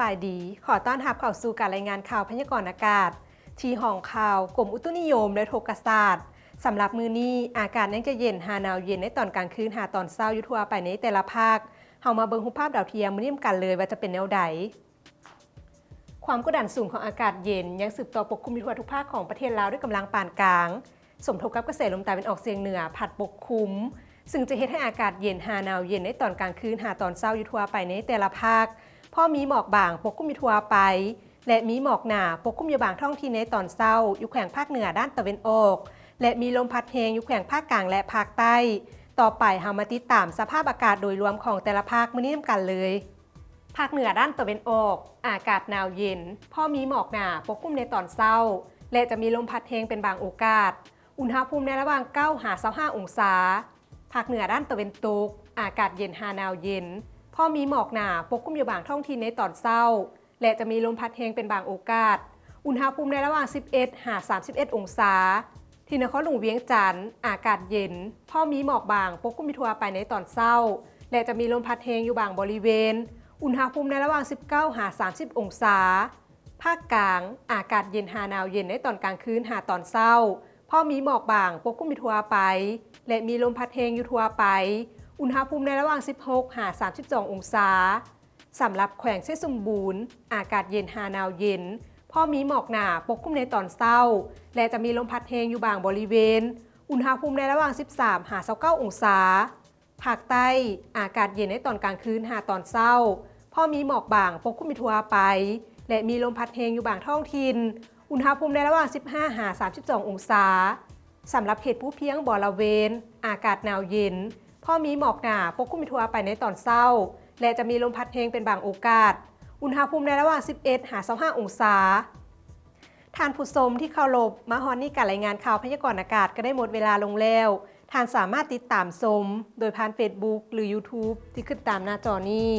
ບາຍດີ ຂໍຕ້ອນຮັບເຂົ້າສູ່ການລາຍງານຂ່າວພະຍາກອນອາກາດ ທີ່ຫ້ອງຂ່າວກົມອຸຕຸນິຍົມ ແລະ ອຸທົກກະສາດ. ສຳລັບມື້ນີ້ ອາກາດຍັງຈະເຢັນຫາໜາວເຢັນໃນຕອນກາງຄືນຫາຕອນເຊົ້າຢູ່ທົ່ວໄປໃນແຕ່ລະພາກ. ເຮົາມາເບິ່ງຮູບພາບດາວທຽມມື້ນີ້ນຳກັນເລີຍວ່າຈະເປັນແນວໃດ. ຄວາມກົດດັນສູງຂອງອາກາດເຢັນຍັງສືບຕໍ່ປົກຄຸມຢູ່ທົ່ວທຸກພາກຂອງປະເທດລາວດ້ວຍກຳລັງປານກາງ, ສົມທົບກັບກະແສລົມຕາເວັນອອກສຽງເໜືອພັດປົກຄຸມ, ຊຶ່ງຈະເຮັດໃຫ້ອາກາດເຢັນຫາໜາວເຢັນໃນຕອນກາງຄືນຫາຕອນເຊົ້າຢູ່ທົ່ວໄປໃນແຕ່ລະພາກ, ພໍມີໝອກບາງປົກຄຸມຢູ່ທົ່ວໄປ ແລະ ມີໝອກໜາປົກຄຸມຢູ່ບາງທ້ອງຖິ່ນໃນຕອນເຊົ້າ ຢູ່ແຂວງພາກເໜືອດ້ານຕາເວັນອອກ ແລະ ມີລົມພັດແຮງຢູ່ແຂວງພາກກາງ ແລະ ພາກໃຕ້. ຕໍ່ໄປເຮົາມາຕິດຕາມສະພາບອາກາດໂດຍລວມຂອງແຕ່ລະພາກມື້ນີ້ນຳກັນເລີຍ. ພາກເໜືອດ້ານຕາເວັນອອກ ອາກາດໜາວເຢັນ, ພໍມີໝອກໜາປົກຄຸມໃນຕອນເຊົ້າ ແລະ ຈະມີລົມພັດແຮງເປັນບາງໂອກາດ. ອຸນຫະພູມໃນລະຫວ່າງເກົ້າຫາຊາວຫ້າອົງສາ. ພາກເໜືອດ້ານຕາເວັນຕົກ ອາກາດເຢັນຫາໜາວເຢັນ, ພໍມີໝອກໜາປົກຄຸມຢູ່ບາງທ້ອງຖິ່ນໃນຕອນເຊົ້າ ແລະ ຈະມີລົມພັດແຮງເປັນບາງໂອກາດ. ອຸນຫະພູມໃນລະຫວ່າງສິບເອັດຫາສາມສິບເອັດອົງສາ. ທີ່ນະຄອນຫຼວງວຽງຈັນ ອາກາດເຢັນ, ພໍມີໝອກບາງປົກຄຸມຢູ່ທົ່ວໄປໃນຕອນເຊົ້າ ແລະ ຈະມີລົມພັດແຮງຢູ່ບາງບໍລິເວນ. ອຸນຫະພູມໃນລະຫວ່າງສິບເກົ້າຫາສາມສິບອົງສາ. ພາກກາງ ອາກາດເຢັນຫາໜາວເຢັນໃນຕອນກາງຄືນຫາຕອນເຊົ້າ, ພໍມີໝອກບາງປົກຄຸມຢູ່ທົ່ວໄປ ແລະ ມີລົມພັດແຮງຢູ່ທົ່ວໄປ. ອຸນຫະພູມໃນລະຫວ່າງສິບຫົກຫາສາມສິບສອງອົງສາ. ສຳລັບແຂວງໄຊສົມບູນ ອາກາດເຢັນຫາໜາວເຢັນ, ພໍມີໝອກໜາປົກຄຸມໃນຕອນເຊົ້າ ແລະ ຈະມີລົມພັດແຮງຢູ່ບາງບໍລິເວນ. ອຸນຫະພູມໃນລະຫວ່າງສິບສາມຫາຊາວເກົ້າອົງສາ. ພາກໃຕ້ ອາກາດເຢັນໃນຕອນກາງຄືນຫາຕອນເຊົ້າ, ພໍມີໝອກບາງປົກຄຸມຢູ່ທົ່ວໄປ ແລະ ມີລົມພັດແຮງຢູ່ບາງທ້ອງຖິ່ນ. ອຸນຫະພູມໃນລະຫວ່າງສິບຫ້າຫາສາມສິບສອງອົງສາ. ສຳລັບເຂດພູພຽງບໍລະເວນ ອາກາດໜາວເຢັນ, ພໍມີໝອກໜາປົກຄຸມຢູ່ທົ່ວໄປໃນຕອນເຊົ້າ ແລະ ຈະມີລົມພັດແຮງເປັນບາງໂອກາດ. ອຸນຫະພູມໃນລະຫວ່າງສິບເອັດຫາຊາວຫ້າອົງສາ. ທ່ານຜູ້ຊົມທີ່ເຄົາລົບ, ມາຮອດນີ້ການລາຍງານຂ່າວພະຍາກອນອາກາດກໍໄດ້ໝົດເວລາລົງແລ້ວ. ທ່ານສາມາດຕິດຕາມຊົມໂດຍຜ່ານເຟສບຸກ ຫຼື ຢູທູບ ທີ່ຂຶ້ນຕາມໜ້າຈໍນີ້.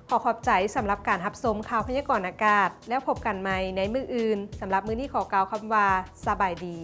ຂໍຂອບໃຈສຳລັບການຮັບຊົມຂ່າວພະຍາກອນອາກາດ. ແລ້ວພົບກັນໃໝ່ໃນມື້ອື່ນ. ສຳລັບມື້ນີ້ຂໍກ່າວຄຳວ່າ ສະບາຍດີ.